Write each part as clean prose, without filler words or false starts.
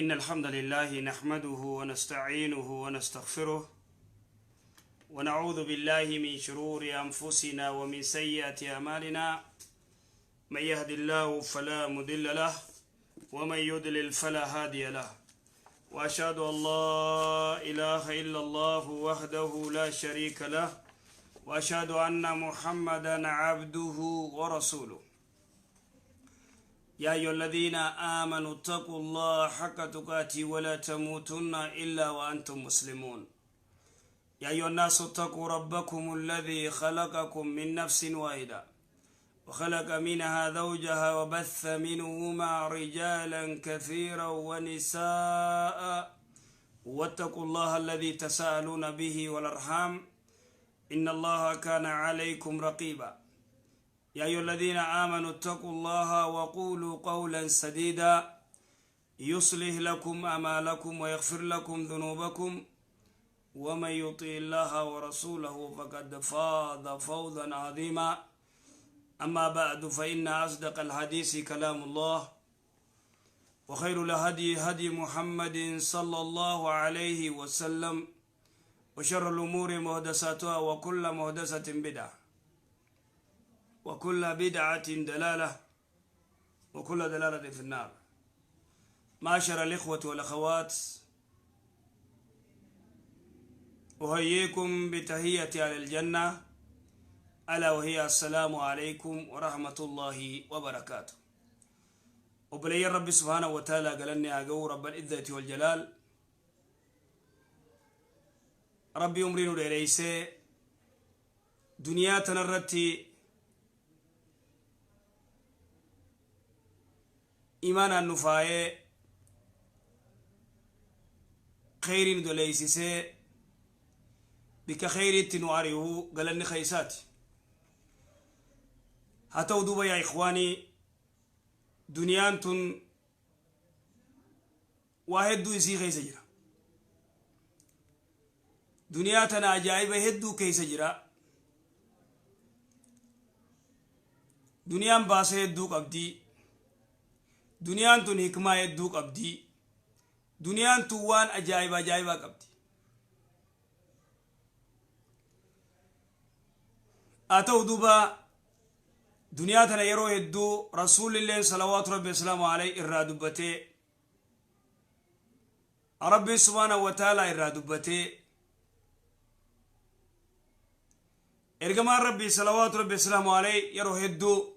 إن الحمد لله نحمده ونستعينه ونستغفره ونعوذ بالله من شرور أنفسنا ومن سيئات أعمالنا، من يهد الله فلا مضل له ومن يضلل فلا هادي له، وأشهد أن لا إله إلا الله وحده لا شريك له، وأشهد أن محمدا عبده ورسوله. يا أيها الذين آمنوا اتقوا الله حق تقاته ولا تموتن إلا وأنتم مسلمون. يا أيها الناس اتقوا ربكم الذي خلقكم من نفس واحدة وخلق منها زوجها وبث منهما رجالا كثيرا ونساء، واتقوا الله الذي تساءلون به والأرحام إن الله كان عليكم رقيبا. يا أيها الذين آمنوا اتقوا الله وقولوا قولا سديدا يصلح لكم أعمالكم ويغفر لكم ذنوبكم، ومن يطع الله ورسوله فقد فاز فوزا عظيما. أما بعد، فإن أصدق الحديث كلام الله، وخير الهدي هدي محمد صلى الله عليه وسلم، وشر الأمور محدثاتها، وكل محدثة بدعة، وكل بدعة دلالة، وكل دلالة في النار. معاشر الإخوة والأخوات، أحييكم بتحية أهل الجنة، ألا وهي السلام عليكم ورحمة الله وبركاته. Obboleeyyan Rabbi سبحانه وتعالى galanni haa ga'u رب العزة والجلال. Rabbi umrii nu dheereysee duniyaa tanarratti imaanaan nu faayee, kheyrii nu doleeysisee, bikka kheyriitti nu ari'u, galanni keeysaati haa ta'u. Duuba yaa ikhwaanii, duniyaan tun waa hedduu isii keessa jira. Duniyaa tana ajaa'iba hedduu keessa jira. Duniyaan baasa hedduu qabdi. Duniyaan tun hikmaa hedduu qabdi. Duniyaan tun waan ajaa'iba ajaa'ibaa qabdi. Haa ta'u, duuba duniyaa tana yeroo hedduu Rasuulilleen صلوات ربي وسلامه عليه irraa dubbatee, Rabbiin سبحانه وتعالى irraa dubbatee, ergamaan Rabbii صلوات ربي وسلامه عليه yeroo hedduu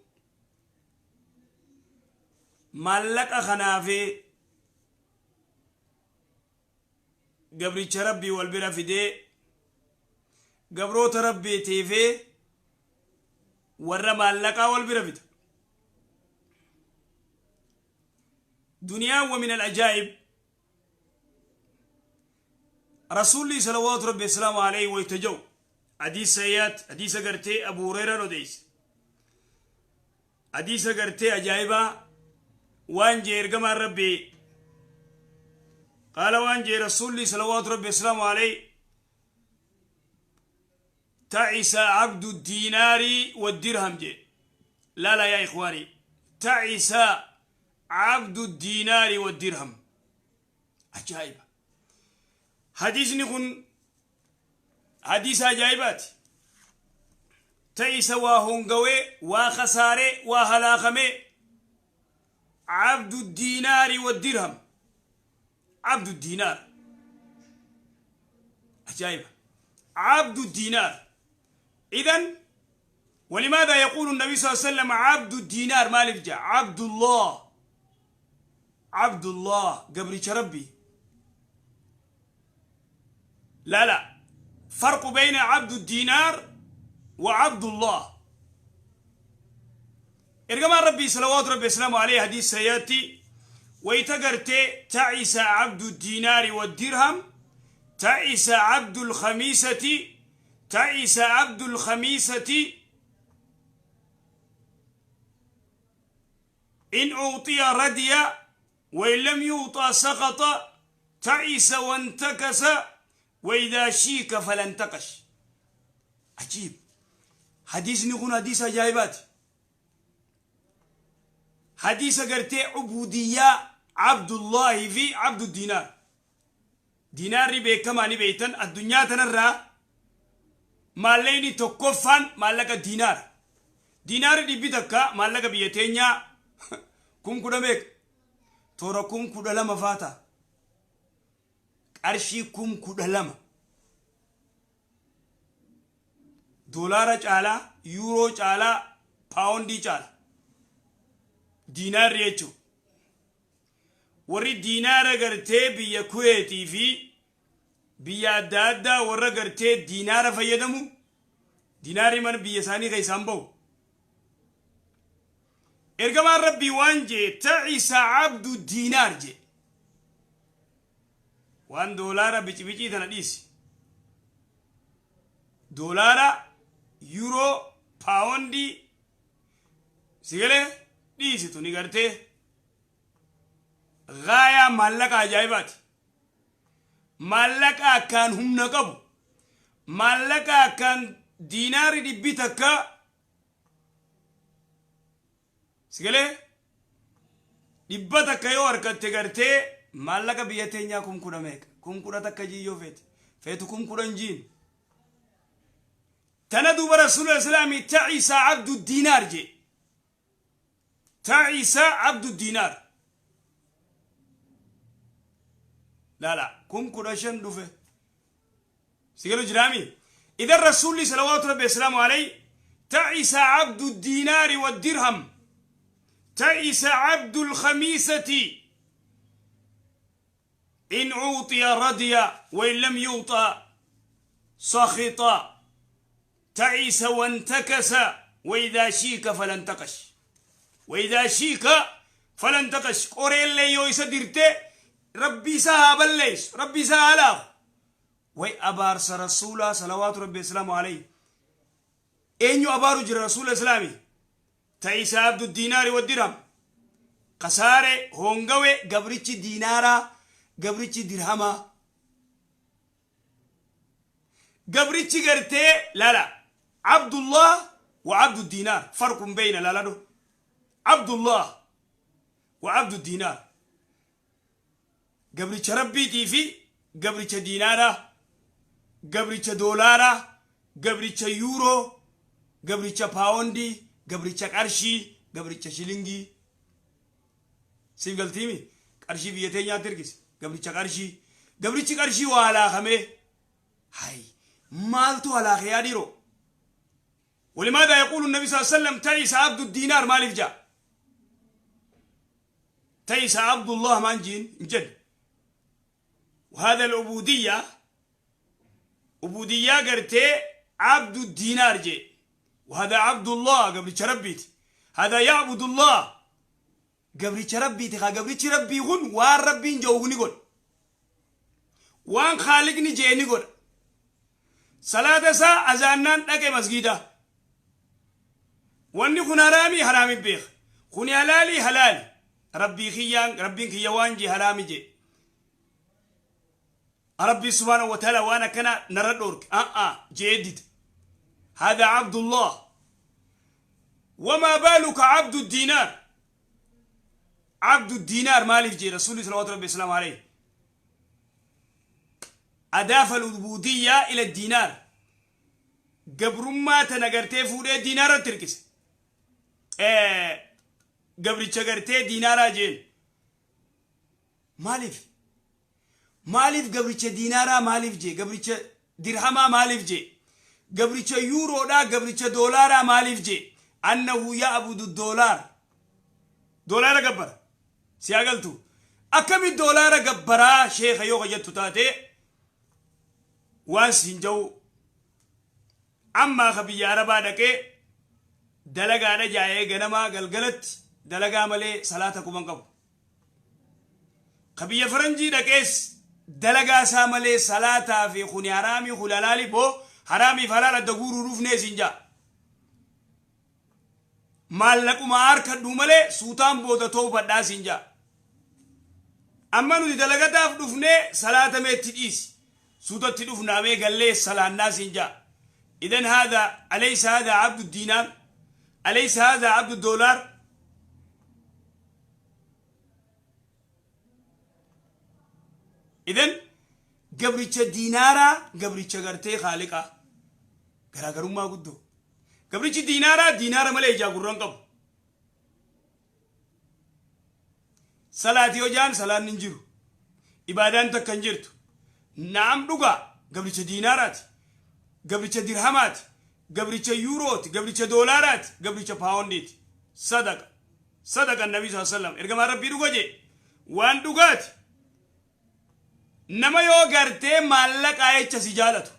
maallaqa kanaafi gabricha Rabbii wal bira fidee, gabroota Rabbiitii fi warra maallaqaa wal bira fida. Duniyaan ومن العجائب Rasuulli صلوات ربي وسلامه عليه wayta hadiisa yaat, hadiisa gartee Abu Hurayraan odeeyse, hadiisa gartee ajaa'ibaa, waan jee ergamaan Rabbii qaala, waan jee Rasuulli صلوات ربي وسلامه عليه: تعس عبد الدينار والدرهم jee. لا لا يا إخواني، تعس عبد الدينار والدرهم. عجائب، حديثني كن حديث عجائبات. تعس waa hongawee, waa khasaaree, waa halaakamee عبد الدينار والدرهم، عبد الدينار. عجائب، عبد الدينار. إذن ولماذا يقول النبي صلى الله عليه وسلم عبد الدينار؟ maaliif jaa عبد الله؟ عبد الله gabricha Rabbii. لا لا، فرق بين عبد الدينار وعبد الله. Ergamaan Rabbii صلوات ربي وسلامه عليه حديث سياتي wayta gartee تعس عبد الدينار والدرهم، تعس عبد الخميسة، تعس عبد الخميسة، إن أعطي رضي وإن لم يعطى سخط، تعس وانتكس، وإذا شيك فلا انتقش. عجيب، حديث kun hadiisa ajaa'ibaati. Hadiisa gartee ubudiyyaa Abdullaahi fi Abdu Diinaar. Diinaarri beekamaa ni beektan, addunyaa tanarraa maallaqni tokkoffaan maallaqa diinaara. Diinaarri 100 maallaqa biyya teenyaa 10,000 meeqa? Toora 12,000 faa ta'a. Qarshii 12,000. Doolaara caalaa, yuuroo caalaa, paawondii caala. Diinaarri jechuudha. Warri diinaara gartee biyya Kuweetii fi biyya adda addaa warra gartee diinaara fayyadamu, diinaarri mana biyya isaanii keessaan bahu. Ergamaan Rabbii waan jee, ta'isa abdu diinaar jee. Waan doolaara bicibicii tana dhiisi. Doolaara, yuuroo, paawondii sigalee dhiisitu ni gartee gaayaa maallaqa ajaa'ibaati. Maallaqa akkaan humna qabu, maallaqa akkaan diinaarri 100 sigalee 100 yoo harkatte gartee maallaqa biyya teenyaa 10,000 meeqa? 11,000 jiin yoo feete. Feetu 10,000 jiin. Tana duuba Rasuula Islaamii ta'isa abdu diinaar jee. Ta'isa abdu diinaar. Laala 15,000 dhufe. Sigalu jiraami. Idan Rasuulli salawaatu Rabbi wasalaamu alayhi ta'isa abdu diinaari wa dirham. Ta'isa abdu alkhamiisati. إن أعطي رضي وإن لم يعطى سخط. تعس وانتكس وإذا شيك فلا انتقش. وإذا شيك فلا انتقش. قرين لي يويس درتي ربي سها بليس ربي سها له. وي أبارس رسولا صلوات ربي السلام عليه. إنيو أبارو جرى رسول الإسلامي تعيس عبد الدينار والدرهم. قصاري هونغوي قبرتش دينارا قبرتش درهما قبرتش قرتي لا لا عبد الله وعبد الدينار فرق بين لا لا دو. عبد الله وعبد الدينار قبرتش ربي تيفي قبرتش دينارا قبرتش دولارا قبرتش يورو قبرتش باوندي قبرتش قرشي قبرتش شلنجي سيف قلتيمي قرشي بيتين يا تركس قبرتش قرشي قبرتش قرشي وعلى خمه هاي مالتو على خياديرو. ولماذا يقول النبي صلى الله عليه وسلم تعيس عبد الدينار مالف جاء تعيس عبد الله مانجين جد. وهذا العبودية عبودية قرتي عبد الدينار جي، وهذا عبد الله قبل تربيت، هذا يعبد الله قبل تربيت، قبل تربي غن وان ربي جوغني قول وان خالقني جيني قول صلاة سا أزانان لك مسجدة واني خن حرامي حرامي بيخ خني حلالي حلالي ربي خيان ربي خيوان جي حرامي جي ربي سبحانه وتعالى وانا كنا نردورك جيدد. هذا عبد الله. وما بالك عبد الدينار؟ عبد الدينار مالك جي رسول صلى الله عليه وسلم عليه أضاف العبودية إلى الدينار. قبر ما تنقرتي فوري دينار تركس قبر تشغرتي دينار جين مالف مالف قبر دينارا مالف جي قبر درهما مالف جي قبر يورو دا قبر دولارا مالف جي أنه يعبد الدولار دولار قبر سياقلتو أكم الدولار قبرا شيخ يوغا جتو تاتي وان جو أما خبي عربا دكي دلقا نجاي غنما قلقلت دلقا ملي صلاتكم انقب خبي فرنجي دكيس دلقا ساملي صلاة في خوني حرامي خلالالي بو حرامي فلالة دقورو روف نيسنجا مالكو أركدو ملي سوتان بودا توبة داسنجا أما نودي دلقا تاف دفني صلاة ميتي سوتان تدفنا مي قال صلاة ناسنجا. إذن هذا أليس هذا عبد الدينار؟ أليس هذا عبد الدولار؟ Idan gabricha diinaaraa, gabricha gartee khaaliqaa, garaagarummaa guddoo. Gabrichi diinaaraa diinaara malee ijaa gurra hin qabu. Salaati yoo jaan salaanni hin jiru, ibaadaan takka hin jirtu. Na'am, dhugaa, gabricha diinaaraati, gabricha dirhamaati, gabricha yuurooti, gabricha doolaaraati, gabricha paawondiiti. Sadaqa sadaqa nabi saa sallam, ergamaa Rabbii dhuga jee, waan dhugaati. Nama yoo gartee maallaqaa jecha si jaalatu,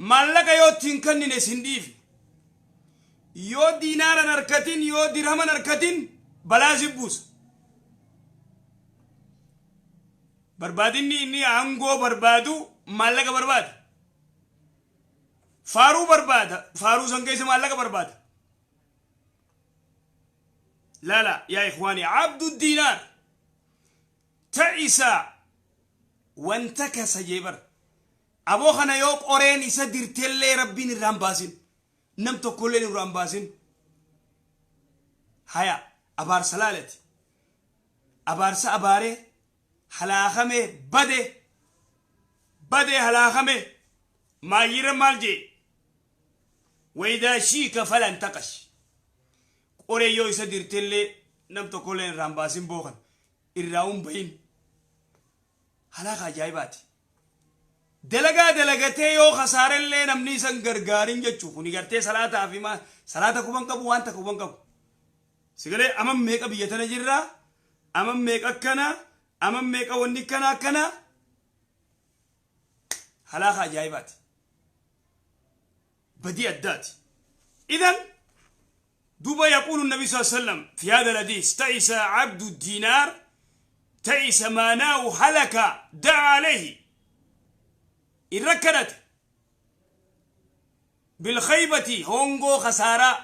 maallaqa yoo ittiin kennine sin dhiifne, yoo diinaaran harkatin, yoo dirhaman harkatin, balaa si buusa. Barbaadinni inni aangoo barbaadu maallaqa barbaada, faaruu barbaada, faaruu san keessa maallaqa barbaada. Laala yaa ikhwaani, abdu diinaar ta'isa wanta kasa jee bar. Aboo kana yoo qoreen isa dirtellee Rabbiin irraan baasin, nam tokkolleen irraan baasin. Haya, abaarsa laalati, abaarsa abaaree halaakame, bade bade, halaakame. Maayyira maal jee? Wayidaa shiika falan taqash. Qoree yoo isa dirtellee nam tokkolleen irraan baasin, bookan irraa hun bahin. Halaaka ajaa'ibaati. Dalagaa dalagatee yoo kasaarellee namni isan gargaarin jechuu kuni gartee salaataa fi salaata kuban qabu, waan takka kuban qabu. Sigalee aman meeqa biyya tana jirra, aman meeqa akkana, aman meeqa wanni akkana akkana. Halaaka ajaa'ibaati, badii addaati. Idan duuba yaquulu nabi saa sallam fi hada alhadis: ta'isa abdu diinaar, ta'isa maanaahu halaka, da'a alayhi, irra kadhate bilkhaybati, hongoo, khasaaraa.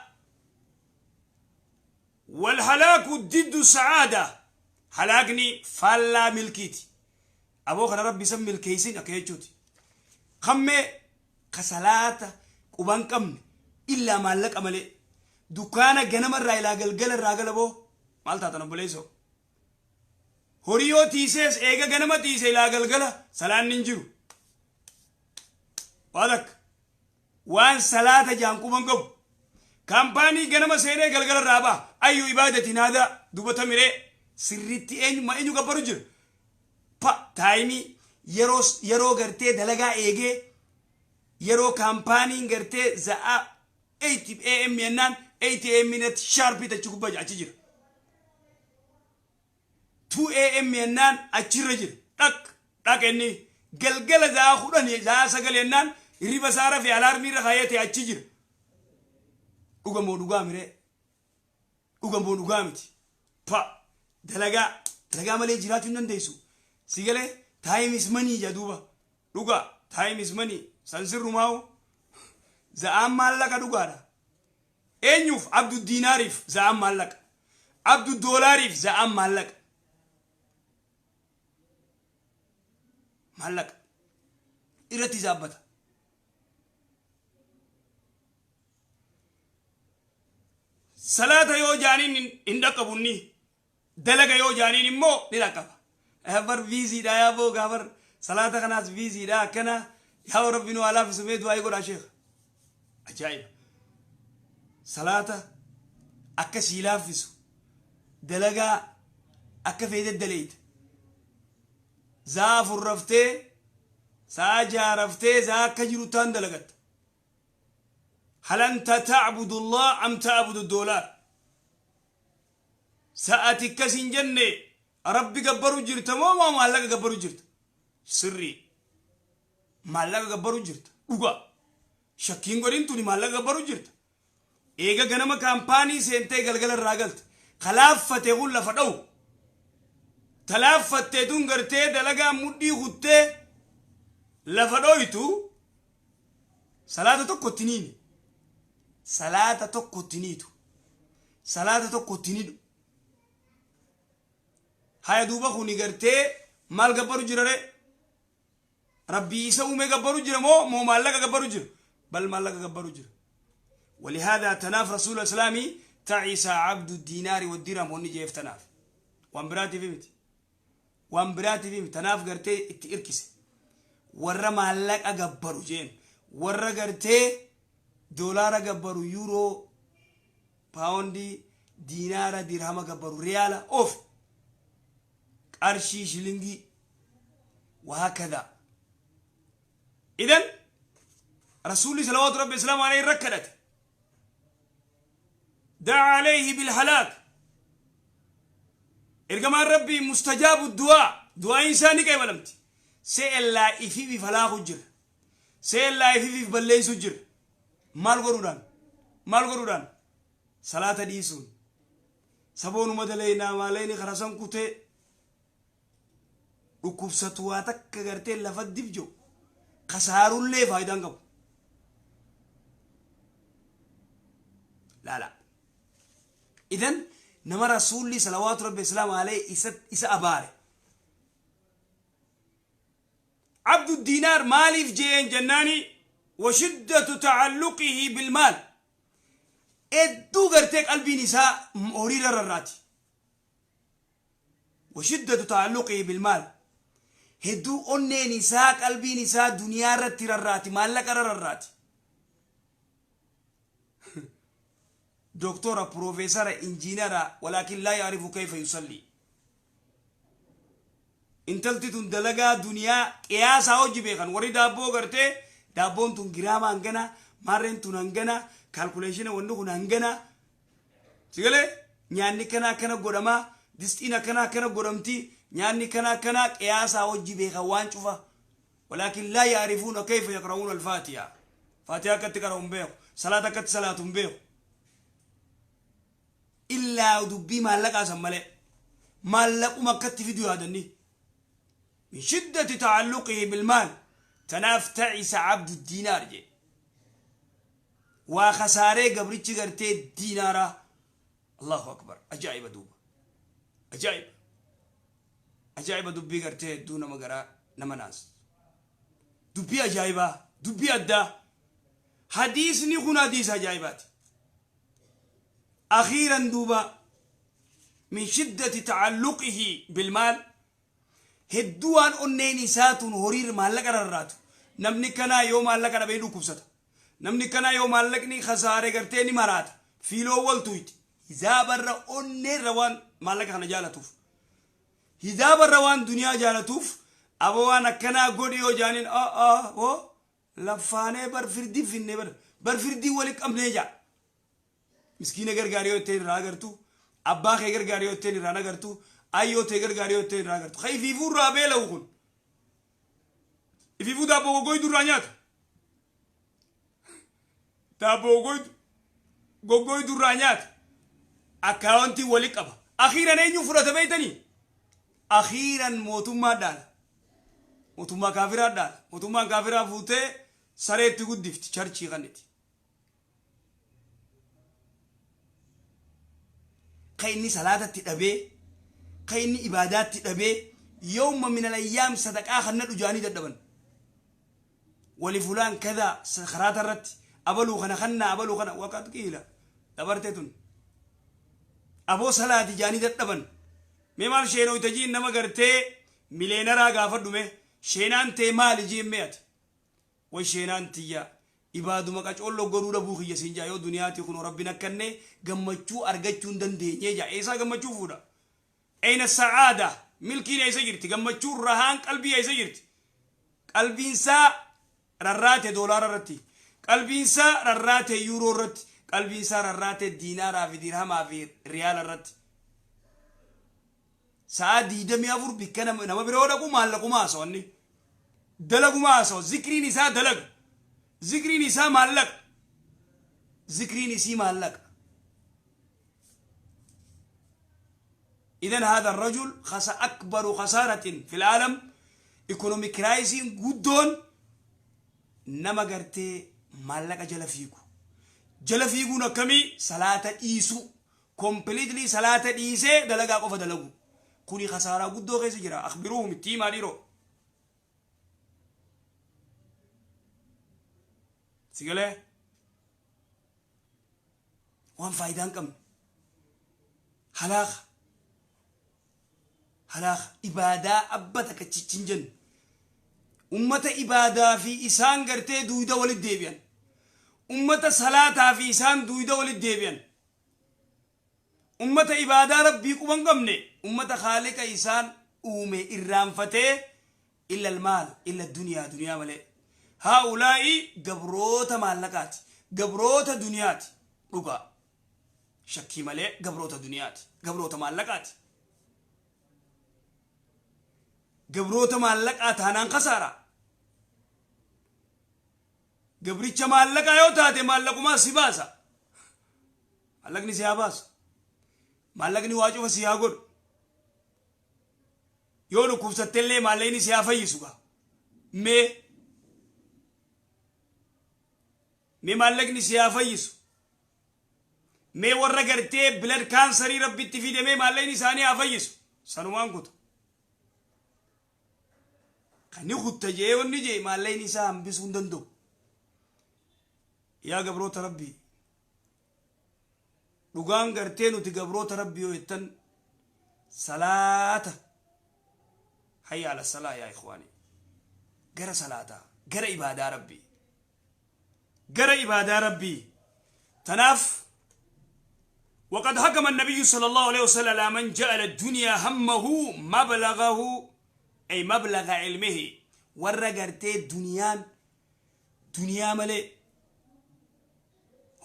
Walhalaaku diddu sa'aada, halaakni faallaa milkiiti. Aboo kana Rabbi isan milkeeysin akka jechuuti. Kammee ka salaata quban qabne, illaa maallaqa malee, dukkaana ganama irraa ilaa galgala irraa gala. Boo maal taatan obboleessoo? Horii yoo tiisees, eega ganama tiise ilaa galgala salaanni hin jiru. Waan akka waan salaata jaan quban qabu, kaampaanii ganama seenee galgala irraa ba'a. Ayyu ibaadatiin aadaa dubata miree sirriitti eenyummaa eenyu gabbaru jira? Pa time yeroo gartee dalagaa eegee, yeroo kaampaaniin gartee za'a 8 a.m. jennaan, 8 a.m. irratti sharp achi gubbaa achi jira. 2 a.m. jennaan achirra jira. Dhaq dhaq, inni galgala za'a 10, za'a 9 jennaan hirriba isaa rafee alarm irra kaayate achi jira. Dhugamoo dhugaa miree? Dhugamoo dhugaa miti? Pa dalagaa dalagaa malee jiraachuu hin dandeessu. Si galee? Time is money jedha duuba. Dhugaa, time is money san sirrumaawu. Za'aan maallaqa dhugaadha. Eenyuuf? Abdu diinaariif za'aan maallaqa, abdu doolaariif za'aan maallaqa, maallaqa irratti zaabbata. Salaata yoo jaaniin hin dhaqqabunni, dalaga yoo jaaniin immoo ni dhaqqaba. Bar busy dha yaa boo, gaabar salaata kanaas busy dha akkana. Yaa Rabbi nu alaafisu, mee du'aa godhaa sheekha. Ajaa'iba! Salaata akka sii laaffisu, dalagaa akka feete daleeyta. Za'a 4 raftee, sa'a 6 raftee, za'a akka jiru taan dalagatta. Hal anta ta'budu Allah am ta'budu doolaar? Sa'ati akkas hin jenne, Rabbi gabbaru jirta moo moo maallaqa gabbaru jirta? Sirrii, maallaqa gabbaru jirta. Dhugaa, shakkiin godhin, tuni maallaqa gabbaru jirta. Eega ganama kaampaanii seentee galgala irraa galte, kalaaffate kun lafa dha'u, talaaffattee tun gartee dalagaa mudhii kuttee lafa dhoytu. Salaata tokkotti niini, salaata tokkotti niitu, salaata tokkotti nidhu. Haya, duuba kuni gartee maal gabbaru jira re? Rabbii isa uume gabbaru jira moo moo maallaqa gabbaru jira? Bal maallaqa gabbaru jira. ولهذا تناف رسول الإسلامي تعس عبد الدينار والدرهم. وني جيف تناف وان براتي في متي. Waan biraatiif tanaaf gartee itti irkise. Warra maallaqa gabbaru jeen. Warra gartee doolaara gabbaru, yuuroo, paawundii, diinaara, dirhama gabbaru, riyaala of qarshii, shilingii وهكذا. إذن رسولي صلوات ربي وسلامه عليه ركدت دعا عليه بالهلاك. إرجمان ربي مستجاب الدعاء، دعاء إنساني كيف لمت سئل لا إفي بفلاح جر، سئل لا إفي ببليس جر. مال غرودان، مال غرودان صلاة ديسون سبون مدلينا مالين خرسان كوتي dhukkubsatu waa takka gartee lafa dibjo kasaarullee faayidaan qabu. Laala. Idan nama rasuulli salawaatu rabbi islaamu alayhi isa abaare. Abdu diinaar maaliif jeen jennaani washiddatu ta'alluqihi bilmaal. Hedduu gartee qalbiin isaa horiirra rarraati. Washiddatu ta'alluqihi bilmaal. Hedduu onneen isaa qalbiin isaa duniyaa irratti rarraati, maallaqa irra rarraati. Doktora, profeesara, injiinara, walaakin laa yaarifu kayfa yusalli. Intalti tun dalagaa duniyaa qiyaasaa hojii beekan warri daabboo gartee daabboon tun giraama hangana, maarreen tun hangana, kaalkuleeshina wanni kun hangana. Sigalee nyaanni kana akkana godhamaa, distiin akkana akkana godhamti. Nyaanni kana akkana qiyaasaa hojii beekan waan cufa. Walaakin laa yaarifuuna kayfa yaqra'uuna alfaatiha. Faatiha akkatti qara'u hin beeku, salaata akkatti salaatu hin beeku. Illaa dubbii maallaqaa san malee maallaquma akkatti fidu yaadanni. Min shiddati ta'alluqihi bilmaal tanaaf ta'isa abdu diinaar jee. Waa kasaaree gabrichi gartee diinaaraa. Allahu akbar, ajaa'iba duuba, ajaa'iba, ajaa'iba dubbii gartee hedduu nama garaa nama naas. Dubbii ajaa'ibaa, dubbii addaa. Hadiisni kun hadiisa ajaa'ibaati. Akhiiran duuba min shiddati ta'alluqihi bilmaal hedduu waan onneen isaa tun horiir maallaqa rarraatu. Namni kanaa yoo maallaqa dhabee dhukkubsata. Namni kanaa yoo maallaqni kasaare gartee ni maraata. Fiiloo waltuuti. Hizaabarra onneerra waan maallaqa kana jaalatuuf. Hizaabarra waan duniyaa jaalatuuf aba waan akkanaa godhi yoo jaaniin hoo laffaanee bar firdii finne bar firdii wali qabnee jaa. Miskiina gargaarii yoo ittiin irraa agartu, abbaa kee gargaarii yoo ittiin irraa agartu, ayyoo tee gargaarii yoo ittiin irraa agartu. Ka ifiifuu irraa beela'u kun. Ifiifuu daabboo goggoydu irraa nyaata. Daabboo goggoydu irraa nyaata. Akkaawwantii wali qaba. Akhiiran eenyu fudhata beektanii? Akhiiran mootummaa dhaala. Mootummaa kaafiraa dhaala. Mootummaan kaafiraa fuutee sareetti guddifti charchii kaniti. Ka inni salaatatti dhabee, ka inni ibaadaatti dhabee, yawma min al-ayyaam sadaqaa kan nadhu jaanii dadhaban. Wali fulaan kadaa karaata irratti abaluu kana kannaa abaluu kana waqat qiila dabarte tun. Aboo salaati jaanii dadhaban. Mee maal sheenoo itajiin nama gartee mileenaraa gaafadhu mee sheenaan tee maali jiin mee ati? Way sheenaan tiyya ibaaduma qacoolloo godhuu dhabuu kiyya siin jaa yoo duniyaati kun rabbiin akkanne gammachuu argachuu hin dandeenye jaa. Eessaa gammachuu fuudha? Eina sa'aada milkiin eessa jirti? Gammachuu rahaan qalbii eessa jirti? Qalbiinsaa rarraate doolaara irratti, qalbiinsaa rarraate yuuroo irratti, qalbiinsaa rarraate diinaaraa fi dirhamaa fi riyaala irratti. Sa'a 24 bikka nama biroo dhaqu maallaquma haasawanni. Dalaguma haasawa. Zikriin isaa dalaga. Zikriin isaa maallaqa. Zikriin isii maallaqa. إذن هذا الرجل خس أكبر خسارة في العالم economic crisis guddoon nama gartee maallaqa jala fiigu. Jala fiiguun akkamii? Salaata dhiisuu. Completely salaata dhiisee dalagaa qofa dalagu. Kuni khasaaraa guddoo keessa jira. Akhbiruuhum itti himaa dhiiroo. Sigalee waan faayidaa hin qabne. Halaaka. Halaaka ibaadaa abba takka chichi hin jenne. Ummata ibaadaa fi isaan gartee duuyda walitti deebi'an. Ummata salaataa fi isaan duuyda walitti deebi'an. Ummata ibaadaa Rabbii quba hin qabne, ummata Khaaliqa isaan uume irraanfatee illa al-maal, illa ad-duniyaa, duniyaa malee. Haa'ulaa'i gabroota maallaqaati, gabroota duniyaati. Dhugaa. Shakkii malee gabroota duniyaati, gabroota maallaqaati. Gabroota maallaqaa taanaan kasaara. Gabricha maallaqaa yoo taate maallaqumaa si baasa. Maallaqni si haa baasu. Maallaqni waa cufa si haa godhu. Yoo dhukkubsattellee maallaqni si haa fayyisu gaa. Mee mee maallaqni si haa fayyisu. Mee warra gartee bilad kaansarii rabbitti fide mee maallaqni isaanii haa fayyisu. Sanumaan kuta. Kan ni kutta jee wanni jee maallaqni isaa hambisuu hin danda'u. Yaa gabroota Rabbii. Dhugaan gartee nuti gabroota Rabbii yoo jettan salaata hayya ala salaa yaa ikhwaani gara salaataa gara ibaadaa Rabbii gara ibaadaa Rabbii tanaaf وقد حكم النبي صلى الله عليه وسلم على من جعل الدنيا همه مبلغه أي مبلغ علمه warra gartee duniyaan duniyaa malee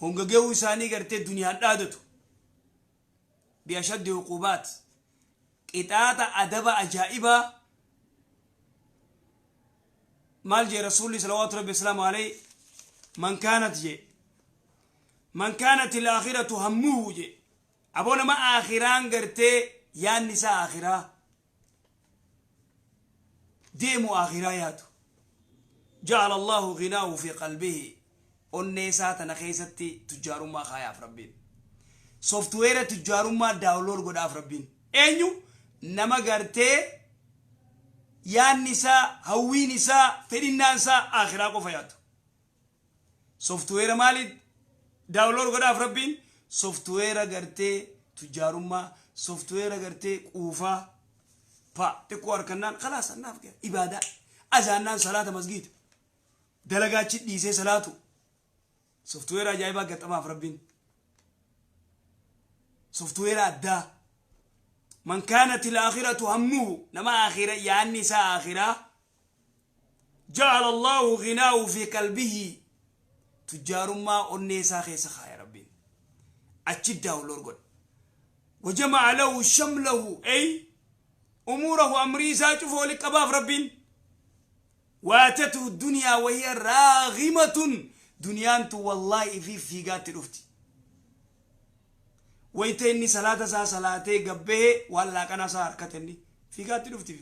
honga gahuu isaanii gartee duniyaan dhaadatu bi'ashaddi uqubaat qixaaxa adaba ajaa'ibaa maal jee rasuulli salawaatu rabbi wasalaamu alayhi man kaanat jee man kaanat ilaakhiratu hammuhu jee aboo nama aakhiraan gartee yaanni isaa aakhiraa deemu aakhiraa yaadu ja'ala Allahu ghinaahu fi qalbihi onnee isaa tana keessatti tujjaarummaa kaayaaf Rabbiin softweera tujjaarummaa daawunlood godhaaf Rabbiin eenyu nama gartee yaanni isaa hawwiin isaa fedhinnaan isaa aakhiraa qofa yaadu Softweera maali download godhaaf Rabbiin? Softweera gartee tujjaarummaa, softweera gartee quufaa, pa xiqqoo harkannaan khalaas annaaf gaya ibaadaa azaannaan salaata masgiida dalagaa achi dhiisee salaatu softweera ajaa'ibaa gaxamaaf Rabbiin softweera addaa man kaanat al-aakhiratu hammuhu nama aakhira yaanni isaa aakhiraa Ja'ala Allaahu ghinaahu fi qalbihi tujjaarummaa onnee isaa keessa kaaya Rabbiin. Achi download godha. Wajama'a lahu shamlahu ay umuurahu amrii isaa cufa wali qabaaf Rabbiin. Waatatuhu duniyaa wahiya raagimatun duniyaan tun wallaahi ifiif fiigaatti dhufti. Wayta inni salaata isaa salaatee gabbahe waan laaqanaa isaa harkate inni fiigaatti dhufti.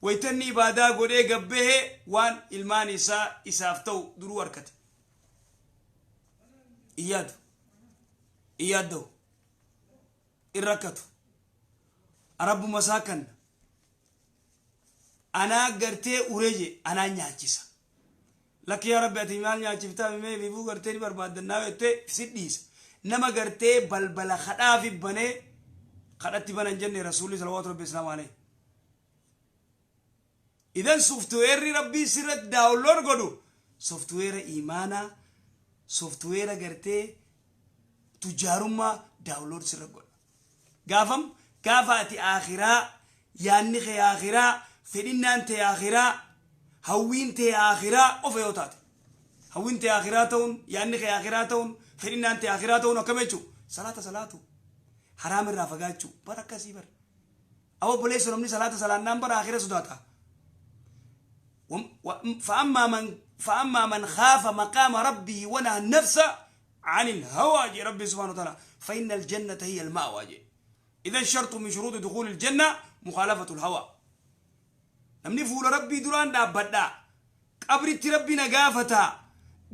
Wayta inni ibaadaa godhee gad bahe waan ilmaan isaa isaaf ta'u duruu arkate. Hin yaadu. Hin yaadda'u. Hin rakkatu. Rabbuma isaa kanna. Anaa gartee uree jee anaa nyaachisa. Lakki yaa Rabbi ati maal nyaachiftaa mee fiifuu gartee ni barbaaddannaa jettee si dhiisa. Nama gartee balbala kadhaafi banee kadhatti banan jenne Rasuulli salawaatu Rabbi islaamu alayhi. Idan softweerri Rabbii sirratti download godhu softweera iimaanaa, softweera gartee tujjaarummaa download sirra godha. Gaafam gaafa ati aakhiraa yaanni kee aakhiraa fedhinnaan tee aakhiraa hawwiin tee aakhiraa qofa yoo taate hawwiin tee aakhiraa ta'uun yaanni kee aakhiraa ta'uun fedhinnaan tee aakhiraa ta'uun akkam jechuu salaata salaatu haraam irraa fagaachuu bara akkasii bara Aw obboleesso namni salaata salaannaan bara aakhira sodaata. Fa'ammaa man fa'ammaa man khaafa maqaama rabbihi wa naha nafsa anil hawaa jee rabbi subhaanahu wa ta'ala fa inna aljannata hiya alma'wa jee. Idan shartu min shuruuxi dukuuli aljanna mukhaalafatu alhawaa. Namni fuula rabbii duraan dhaabbadha. Qabritti rabbi na gaafata.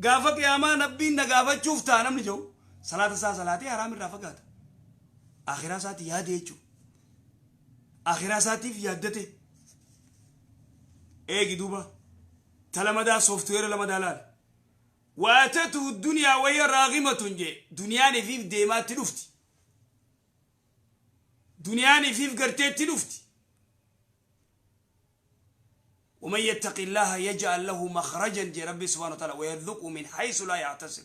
Gaafa qiyaamaa nabbiin na gaafachuuf ta'a namni jedhu salaata isaa salaatee haraam irraa fagaata. Akhiraa isaati yaade jechuudha. Akhiraa isaatiif yaaddate. Eegi duuba. Ta lamadaa sooftiweera lamadaa laali. Waatatuhu duniyaa wayya raagimatun jee duniyaan ifiif deemaatti dhufti. Duniyaan ifiif garteetti dhufti. ومن يتق الله يجعل له مخرجا جي ربي سبحانه وتعالى ويرزقه من حيث لا يحتسب.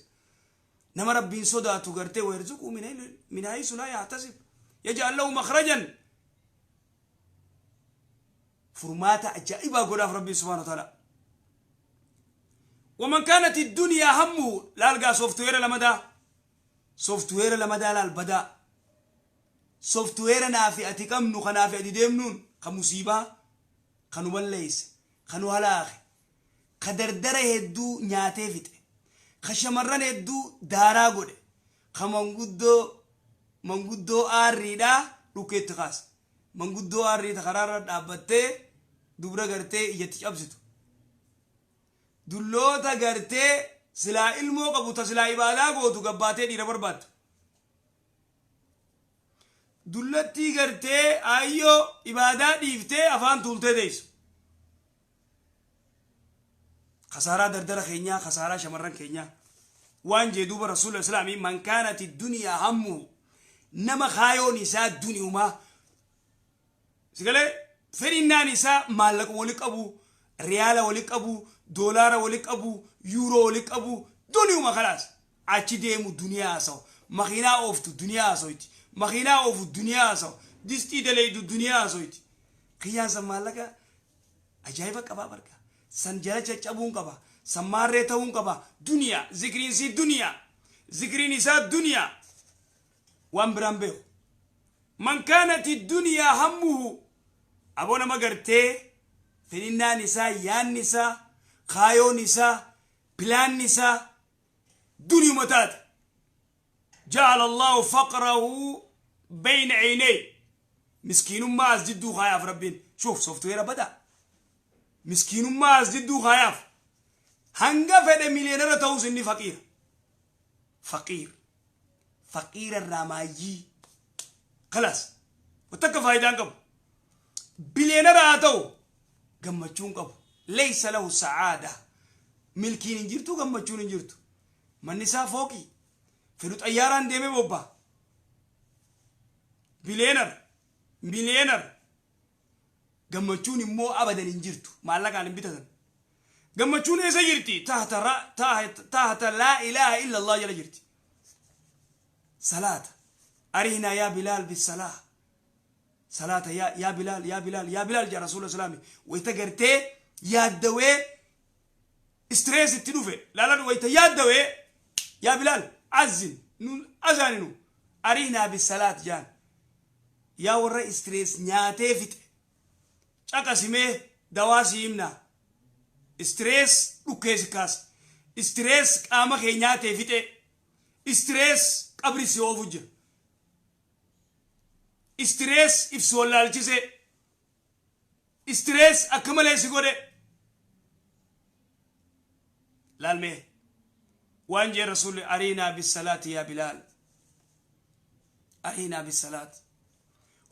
نما ربي صداته غرتي ويرزقه من حيث لا يحتسب يجعل له مخرجا. فرمات عجائبة قول ربي سبحانه وتعالى. ومن كانت الدنيا همه لا لقى software لمدى software لمدى لا البدا software نافئة كم نخنافئة ديمنون خمصيبة خنو بليس خنو هلاخ خدردره هدو نياتي فيت خشمرن هدو دارا غود خمنغدو منغدو آريدا روكيت خاص منغدو آريدا خرارة دابته دبرا غرتي يتي أبزتو dulloota gartee silaa ilmoo qabu ta silaa ibaadaa gootu gabbaatee dhiira barbaaddu. Dullattii gartee ayyoo ibaadaa dhiiftee afaan tuultee deessu. Khasaaraa dardara keenyaa, khasaaraa shamarran keenyaa. Waan jee duuba rasuula islaamii man kaanati duniyaa hammuhu nama kaayoon isaa duniyumaa. Sigalee fedhinnaan isaa maallaqa wali qabu, riyaala wali qabu, doolaara wali qabu, yuuroo wali qabu, duniyuma khalaas. Achi deemu duniyaa haasawu, makiinaa ooftu duniyaa haasawitti, makiinaa oofu duniyaa haasawu, distii daleeydu duniyaa haasawitti. Kiyyaan san maallaqa ajaa'iba qabaa barka. San jala caccabuun qaba, san maarree ta'uun qaba, duniyaa, zikriin sii duniyaa, zikriin isaa duniyaa. Waan biraan beeku. Man kaanati duniyaa hammuhu aboo nama gartee fedhinnaan isaa, yaanni isaa, kaayoon isaa, pilaanni isaa duniyuma taate. Ja'ala Allahu faqrahu bayna aynay. Miskiinummaa as jidduu kaayaaf rabbiin. Shuuf softweera badaa. Miskiinummaa as jidduu kaayaaf. Hanga fedhe miliyeenara ta'us inni faqiira. Faqiir. Faqiira irraa maayyii. Khalaas. Watakka faayidaan qabu. Biliyeenara haa ta'u gammachuun qabu. Laysa lahu sa'aada. Milkiin hin jirtu, gammachuun hin jirtu. Manni isaa fooqii. Fedhu xayyaaraan deemee bobbaa. Biliyeenar. Miliyeenar. Gammachuun immoo abadan hin jirtu. Maallaqaan hin bitatan. Gammachuun eessa jirti? Tahta laa ilaaha illa Allah jala jirti. Salaata. Arihnaa yaa Bilaal bisalaa. Salaata yaa Bilaal yaa Bilaal yaa Bilaal jaa Rasuula Islaami. Wayita gartee yaaddawee stress itti dhufe laalan wayita yaaddawee yaa Bilaal azin nu azaaninu arihnaa bisalaat jaan. Yaa warra stress nyaatee fixe caqasimee dawaa si himna. Stress dhukkeesi kaase. Stress qaama kee nyaatee fixe. Stress qabri si oofu jira. Stress ibsi wallaalchise. Stress akka malee si godhe. Laalmee waan jee rasuulli ariinaa bisalaati yaa Bilaal. Ariinaa bisalaat.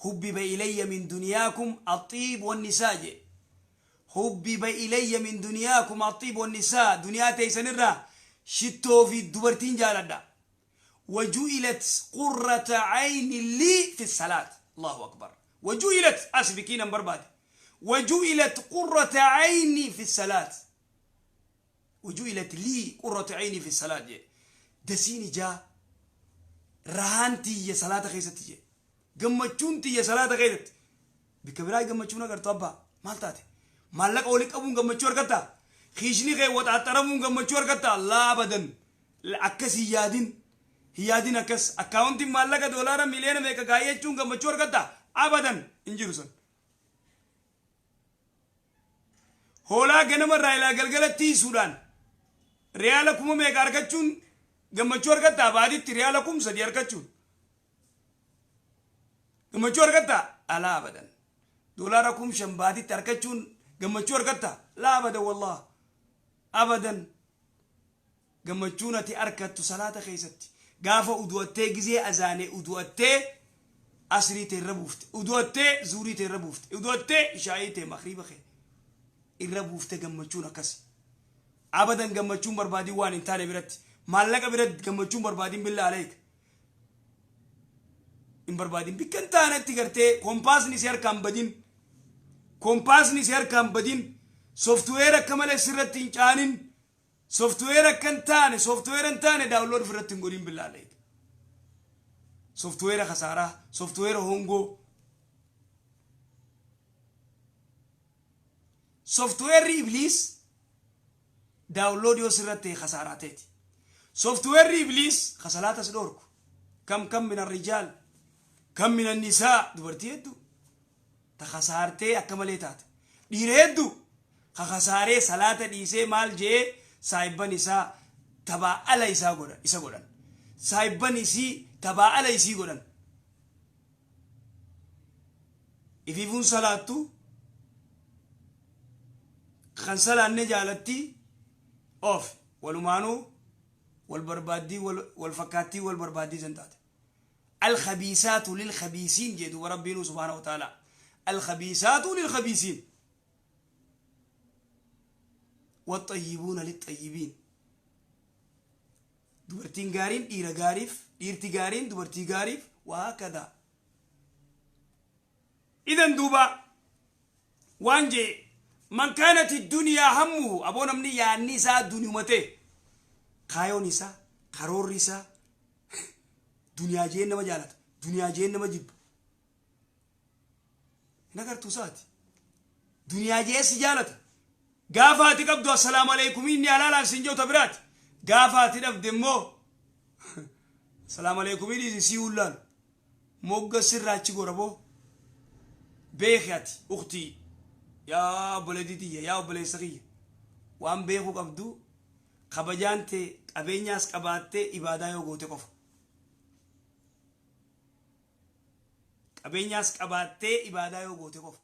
Hubbiba ilayya min duniyaakum axiib wannisaa jee. Hubbiba ilayya min duniyaakum axiib wannisaa. Duniyaa teessanirraa shittoo fi dubartiin jaaladha. وجعلت قرة عين لي في الصلاة. الله أكبر. وجعلت أسبكين برباد. وجعلت قرة عيني في الصلاة. وجعلت لي قرة عيني في الصلاة. دسيني جا رهانتي يا صلاة خيستي قمتشونتي يا صلاة خيست بكبراي قمتشونا قرتو أبا مالتاتي مالك أولك أبون قمتشور قتا خيشني خي وتعترمون قمتشور قتا لا أبدا أكسي يادين هيادين أكس أكاونتي مالك دولار مليون ميكا غاية قمتشور قتا أبدا إنجيروسن hoolaa ganamarraa ilaa galgala tiisuudhaan riyaala 1000 meeqa argachuun gammachuu argattaa? Baaditti riyaala 3000 argachuun gammachuu argattaa? Alaa abadan. Doolaara 5000 baaditti argachuun gammachuu argattaa? Laa abadan wallah abadan. Gammachuun ati argattu salaata keessatti gaafa udu'attee gizee azaanee udu'attee asrii ta'e irra buufte, udu'attee zuurii ta'e irra buufte, udu'attee ishaa'ii ta'e makriiba kee irra buufte gammachuun akkas. Abadan gammachuun barbaadin waan hin taane biratti, maallaqa biratti gammachuun barbaadin billaa aleek. Hin barbaadin. Bikka hin taanetti gartee kompaasni si harkaan badin. Kompaasni si harkaan badin. Softweera akka malee sirratti hin caanin. Softweera akka hin taane, softweera hin taane download ofirratti hin godhin billaa aleek. Softweera kasaaraa, softweera hongoo. Softweerri ibliis download yoo sirratti ta'e kasaaraa teeti. Softweerri ibliis ka salaata si dhoorku. Kam kam min arrijaal, kam min annisaa dubartii hedduu ta kasaartee akka malee taate. Dhiira hedduu ka kasaaree salaata dhiisee maal je'ee saahibban isaa tabaa ala isaa godhan isa godhan. Saahibban isii tabaa ala isii godhan. Ifiifuun salaattu kan salaanne jaalatti of walumaanuu wal barbaaddii wal fakkaattii wal barbaaddii san taate. Alkhabiisaatu lilkhabiisiin jee duuba Rabbiinuu subhaanahu wa ta'aalaa. Alkhabiisaatu lilkhabiisiin. Waxxayyibuuna lixxayyibiin. Dubartiin gaariin dhiira gaariif, dhiirti gaariin dubartii gaariif waa kadaa. Idan duuba waan jee man kaanati duniyaa hammuhu aboo namni yaanni isaa duniyuma ta'e kaayoon isaa karoorri isaa duniyaa jeen nama jaalata duniyaa jeen nama jibba hin agartuu isaati duniyaa jee si jaalata gaafa ati qabdu assalaamu alaikum inni halaalaan siin jedhu ta biraati gaafa ati dhabde immoo assalaamu alaikum dhiisi sii hullaalu Mogga sirraa achi gora boo. Beeki ati uktii yaa obboleettii tiyya yaa obboleessa kiyya waan beekuu qabdu kabajaan tee qabeenyaas qabaattee ibaadaa yoo goote qofa. Qabeenyaas qabaattee ibaadaa yoo goote qofa.